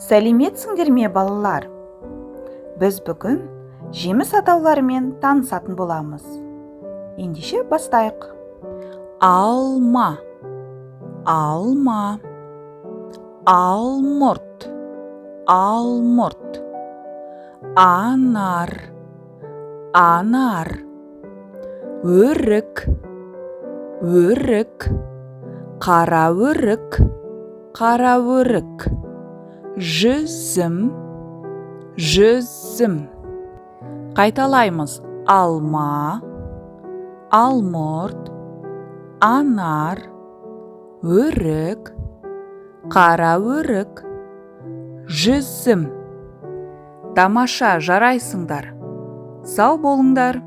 Сәлеметсіңдер ме, балалар? Біз бүгін жеміс атауларымен танысатын боламыз. Ендеше бастайық. Алма, алма. Алмұрт, алмұрт. Анар, анар. Өрік, өрік. Қара өрік, қара өрік. Жүзім, жүзім. Қайталаймыз: алма, алмұрт, анар, өрік, қара өрік, жүзім. Тамаша, жарайсыңдар! Сау болыңдар!